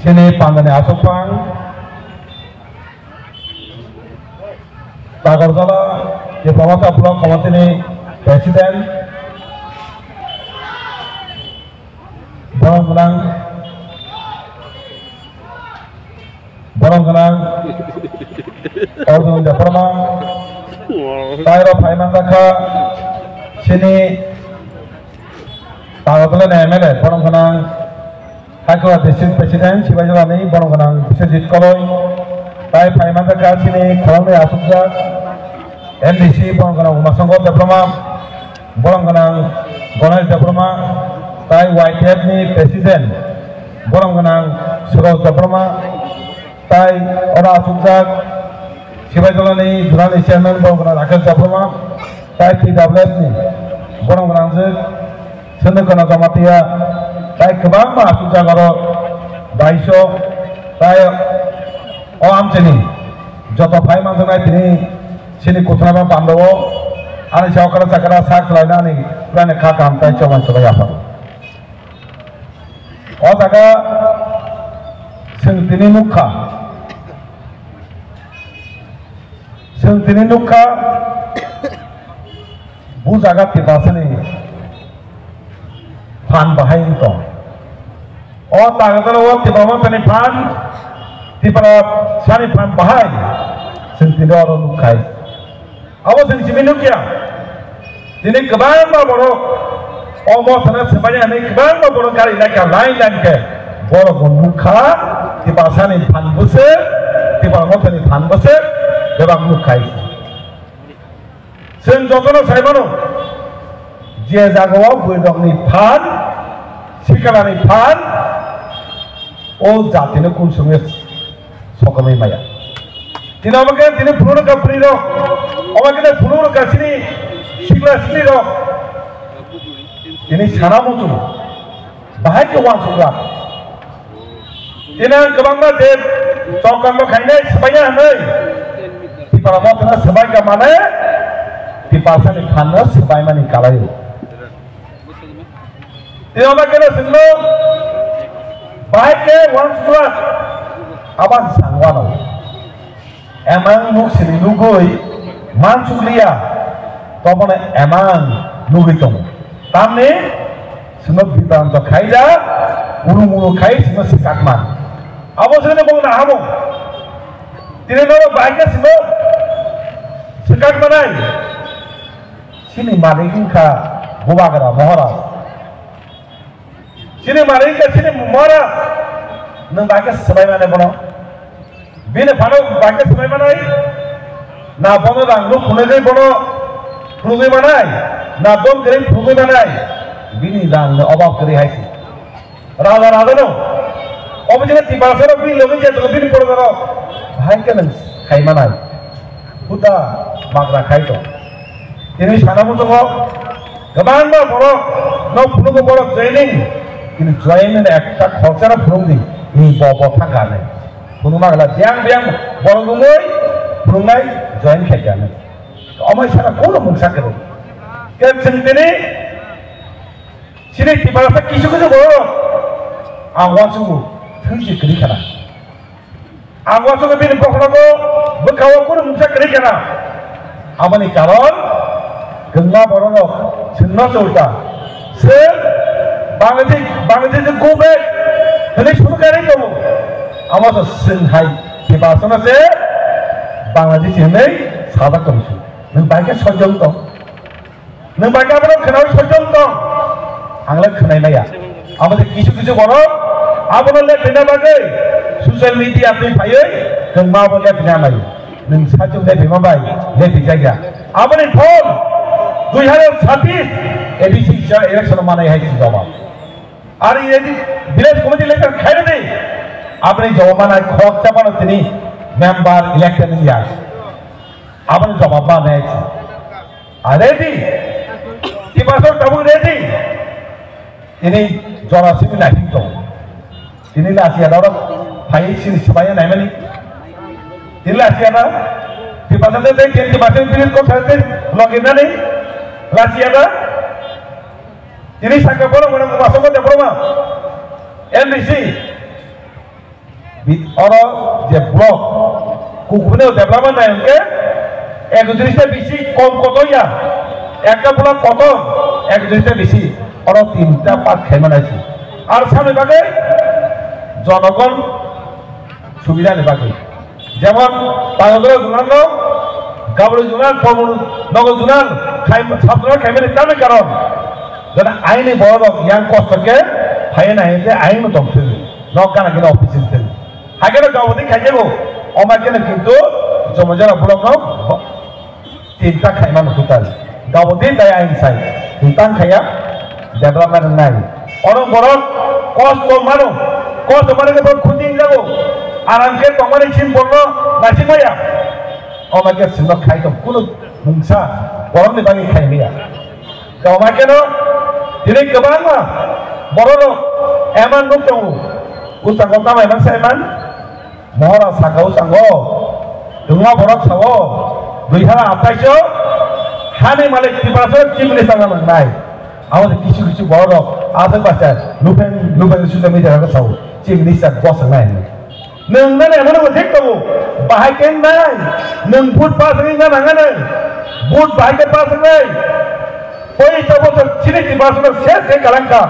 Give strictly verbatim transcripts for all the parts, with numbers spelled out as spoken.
Chini pandani aswk phang Tagarjala Tipra Motha Block Committee ni President, borom gwnang, borom gwnang Arjun Debbarma, tei oro phai manjakha chini Tagarjala ni M L A, borom gwnang Hakha District President Sibaijala ni, borom gwnang Biswajit Koloi, tei phai manjakha chini khoroknwi achukjak M D C, borom gwnang Umasongkor Debbarma, borom gwnang Ganesh Debbarma, tei Y T F ni President, borom gwnang Suraj Debbarma, tei oro achukjak Sibaijala ni Jora ni Chairman, borom gwnang Rakesh Debbarma, tei T W F ni borom gwnang je Sundukana Jamatia, tei kwbangma achukjak oro daiso, tei o amchini joto phai manjaknai tini chini kuthunama bandao ani saokara chakara sak khlaina ani purani kha kaham tei choban chobai yapha. O jaga chwng tini nukha, chwng tini nukha, bu jaga Tiprasani phan bahai wng tong. O Tagarjala o Tipra Mothani phan, Tiprasani phan bahai chwng tini oro nukha. Abo chwng simi nukya. Tini kwbangma borok o mothano swmani hwnwi kwbangma borok gari laikha line line khe. Borok bo nukha, Tiprasani phan bwswk, Tipra Mothani phan bwswk, bebak nukha. Chwng jotono sai mano, je jagao bwrwirokni phan, sikalani phan, o jatino kunsuknwi sokomwi maya. Tini omo khe tini phunuknwkha bwrwirok, omo khe phunuknwkha chini sikla siklirok. Tini sana muchung, bahai khe uansukha. Tini ang kwbangma je chokangbo khainai swbaina hwnwi Tipra Mothano swbaikha mane Tiprasani phanno swbaimani kalaio. Tei omo khe no chwngno bahai khe uansukha, abo ang sanwano. Emang nuk sini nugui mansukliya, tobono emang nugui tongo. Tamni chwngno bibranto khaija, uru muru khai chwngno swkakma. Abo chwngno bongni nahamung. Tini norok bahai khe chwngno swkakmanai. Chini malik wngkha Bubagra Maharaj. Chini malik wngkha chini Maharaj. Nwng bahai khe swbai mane bono. Bini phano bahai khe swbai manai. Na bono rang nuk phunugwi bono phunugwi manai. Na dom gring phunugwi manai. Bini rang ni obab kwrwi hai se. Raja raja no. Obo je Tiprasa rok bini logi je tongo bini porda rok. Bahai khe nwng khai manai. Huda bagra khai to. Tini sana muchungo kwbangma borok no phunukgo borok joining. Tini joining ekta khoroksa no phunuk di. Ni bo bo thang gane. Phunukma gala biang biang borok wngwi phunuknai join khai gane. Omo sana kono mungsa kwrwi. Khe chwng tini Chini Tiprasa kisu kisu borok ang uansukgo thwi se kwrwi khna. Ang uansukgo bini bokhorogo bwkhao kunu mungsa kwrwi khna. Aboni karon kwbangma bororok chwngno chulta. Chwng Bangladesh, Bangladesh go back hwnwi suru kwrwi tongo. Amo se chwng hai Tiprasano se Bangladesh hwnwi sajak tongsi. Nwng bai khe sojong tong. Nwng bai khe abono khwnaui sojong tong? Ang le khwnai maya. Abo de kisu kisu borok abono le phina bagwi social media twi phaiwi nwng ma abo le phina mai. Nwng sachung le phima bai le phijak ya. Aboni phone dui hazar sabbish A D C election manai hai si jawab. Ar A D C village committee election khaina de. Aboni jawab manai khok chapano tini member elected ya. Aboni jawab manai si. Ah, ready? Tiprasok tabuk ready? Ini jora simi naising tong. Ini lasiya dorok phai sini sibaya naimani. Ini lasiya na? Tiprasok tei tei Tiprasok birit kok sate login nani? Lasiya na? Ini saka borok borok masok ko borok ma? M D C. Bi-, oro je block, kukubino development nai hwnkhe ekotris ta bisi kom kotor ya, ekta block kotor, ekotris ta bisi, oro tinta part khaima nai si. Ar samni bagwi jonogon subida ni bagwi. Jemon, Tangajora zonal no, Gabri zonal, Pamur Nagar zonal, khai, sub zonal khaimani tamni karon, jana aini borok yang kosto khe, phaiya nai hwnkhe aini tong thwng, nok gana gana office thwng. Hakhe no Gabri khaikhe bo, oma khe no kintu Jomajara block no, Tinta khaima no total. Gabo din dai ain sai. Tang khaya development nai. Ono borok kosto mano. Kosto mano ke borok khuti jago. Aram ke tongmani sin borno nasing maya. Oma ke sinno khai tong kuno mungsa borok ni bani khai maya. Oma ke no tini kwbangma borok rok eman nuk tongo. Usa kota mai man sai man. Mohora sakao sango, tungma borok sao, dui hajar athais o, hani malik Tiprasa chimni sana nangnai. Abo de kisu kisu borok rok, aswk bachai, lupeng, lupeng social media rok sao, chimni sa gosang nai. Nung nani amo nung thik tongo, bahai keng nai, nung vote pass ring na nang nai, vote bahai ke pass ring nai. Poisa bosor chini Tiprasano ses khai kalangkha,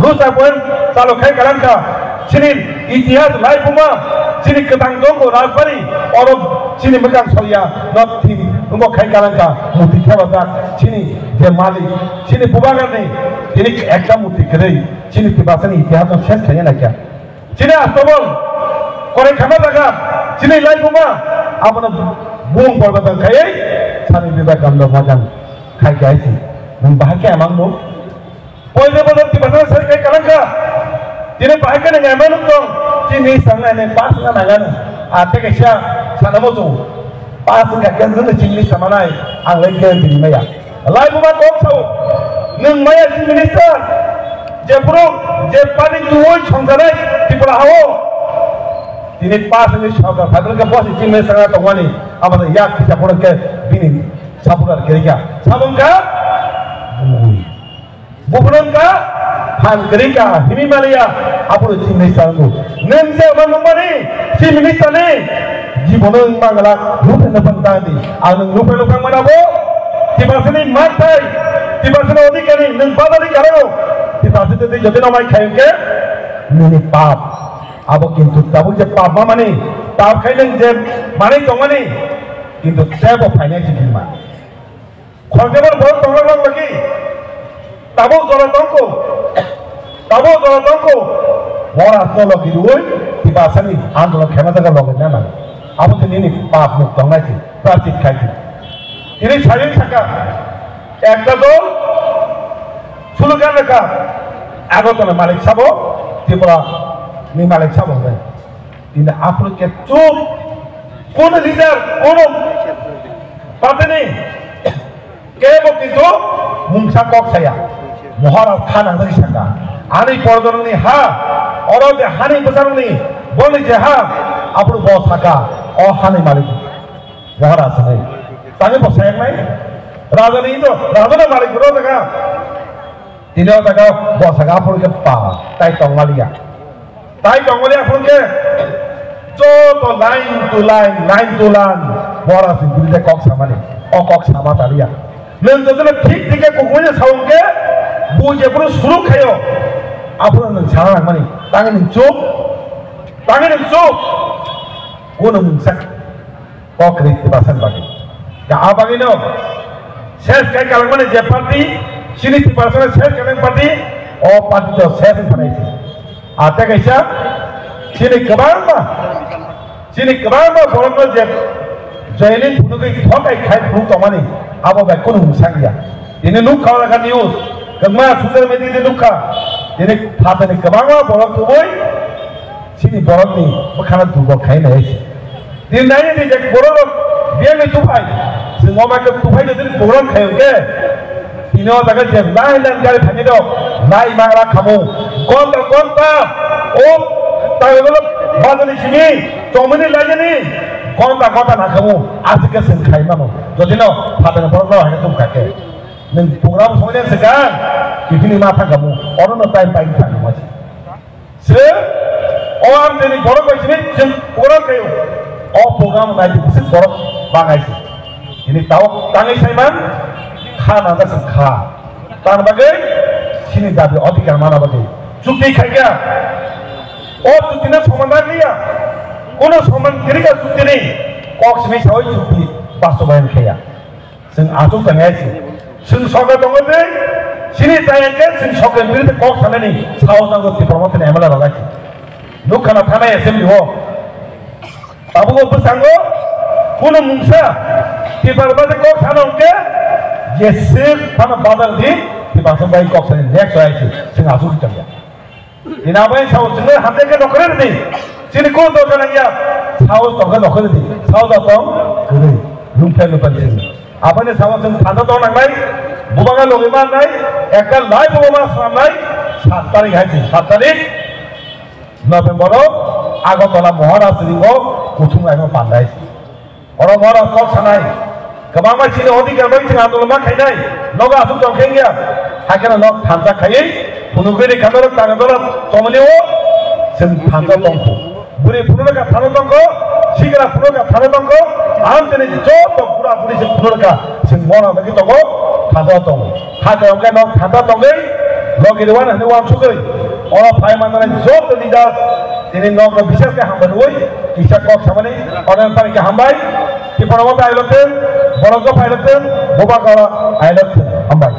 Rusa poem chalo khai kalangkha, chini itihas laibuma, chini kwtang dongo Rajbari, oro chini mwkang soya, not thini, wngbo khai kalangkha, muti kheba jak, chini je malik, chini bubagarni, tini ekta muti kwrwi, chini Tiprasani itihasno ses khaina naikha. Chini Astabol, korai khama jaga, chini laibuma, abono bung porba tang khaiwi, Swami Vivekananda mojan khai khai si, nung bahai khe amang nuk. Poisa bosor Tiprasa sai khai kalangkha, chini bahai khe nung amang nuk tong, chini sangnai nai pas na nangano, ate kaisa sanamo chung. Pas wngkha khe nwng chini samanai, ang lai guarantee rimaya. Laibuma kok sao, nwng maya chief minister, je phuru je pani tuwi songjanai Tripura hao. Tini pas wngwi sorkar phaibwlwkhe bosi chief minister wngna tongmani, abo yak kisa phuru khe bini supporter kwrwikha. Sabo wngkha bumui. Buphuru wngkha phan kwrwi ka himwi maliya, aphuru chini sango. Nwng je omo nukmani, chini minister ni jibono wng mangala, luphe luphe wng tang di. Ang nwng luphe luphe wng mano bo, Tiprasani makthai, Tiprasani odhikari, nwng badari karao. Tiprasa twi jodi no mai khai hwnkhe, nini pap. Abo kintu tabuk je pap ma mani, pap khai nwng je manwi tongmani, kintu tebo phainai si bini ma. Khoroknwi borok tonglak lok logi. Tabuk jora tongkho. Tabuk jora tongkho. Moras no logi rwi Tiprasani andolon khema jaga logi nana. Abo tini nini pap muk tongnai si. Prachit khai si. Tini sayung saka. Ekta dol. Sulukan reka. Agartala malik sabo. Tripura ni malik sabo. Tini aphuru khe chuk, kono leader, kono party ni kebo kintu mungsa kok saya. Mohara kha nangjak saka. Ani pordorni ha, oro je hani bwsarokni, boni je ha, aphuru bo saka, o hani malik. Mohara sanai. Tani bo sayak nai. Raja ni indo, raja na malik bro daga. Tini o jaga bo saka aphuru khe pa, tai tongmaliya. Tai tongmani aphuru khe joto line to line, line to line, bora sing bini kok samani, o kok sama taliya. Nwng jotono thik thik khe kukumani sawng khe, bo jephuru suru khayo, aphuru nwng sana nangmani, tangwi nwng chup, tangwi nwng chup, kuno mungsa. Kok ri Tiprasa ni bagwi. Ya, a bagwi no. Ses kai kalangmani je party, sini Tiprasa ses kalangmani party, o party to ses ni phanai si. A te kaisa, sini kwbangma, sini kwbangma borok no je joining phunugwi thokai khai phunuk tongmani, abo bai kunu mung sangya. Ini nukha o lakha news, kwbangma social media di nukha. Ini phatani kwbangma borok tubui, sini borok ni bwkhano dubok khai nai si. Din nai ni je borok rok biyang ni tuphai. Sing o mai ke tuphai de din program khai ke. Tini o jaga je lai lai gari thani do. Lai mangra khamu. Gonta gonta. O tai o lo bazani simi. Chomini lai ni. Gonta gonta na khamu. Asik ke sing khai mano. Jodi no phatar borok no hai tum kake. Nung program song yang sekarang. Ibini mata kamu. Oro no time time time masih. Se O amtini borok bai simi chwng program khaio. O program nai di bisi borok bangai si. Ini tao tangai saiman kha nangda sing kha. Tan bagwi sini dabi odhikar mana bagwi chukti khaikha. O chukti no soman rang liya. Kono soman kirika chukti ni kok simi sawi chukti bastobayan khaya. Chwng achuk tangai si. Chwng sokha tongo tei chini chayang khe chwng sokha birte kok sanani sao tango Tipra Mothani M L A rok ai si. Nukha na thanai assembly o. Tabuk o bwskango kunu mungsa Tipra Motha kok sana hwnkhe jeswk phano badal di Tipra Motha bai kok sani next o ai si chwng asuk changya. Ina bai sao chwngno hamjak khe nokhorwi rwdi. Chini kunu dorkar nangya. Sao tongkhe nokhorwi rwdi. Sao da tong kwrwi. Lungpher lungpher chwng. Aboni sao chwng thanda tong nangnai. Bubaga logi mannai. Ekta lai bubaga swnamnai. Sat tarik hai chwng. Sat tarik November o Agartala Maharaj ringo kuthum laino pandai. Oro Maharaj kok sanai. Kwbangma chini odhikar bai chwng andolon ma khainai. Nogo aswk tong khe wngya. Hakhe no nok thansa khaiwi phunugwi ri kha norok tangwi dora tongmani o chwng thansa tongkhu. Bwrwi phunukha thano tongkho, sikla phunukha thano tongkho. Amtini joto bura buri chwng phunukha chwng mona bagwi tongo thansa tongo. Hakhe hwnkhe nok thansa tongwi logi rwani hwnwi uansugwi oro phai manani joto leaders tini nokno bises khe hambai rwui kisa kok samani order pai khe hambai. Tipra Motha ailotwng, borok khe phailotwng, bubagra ailotwng. Hambai.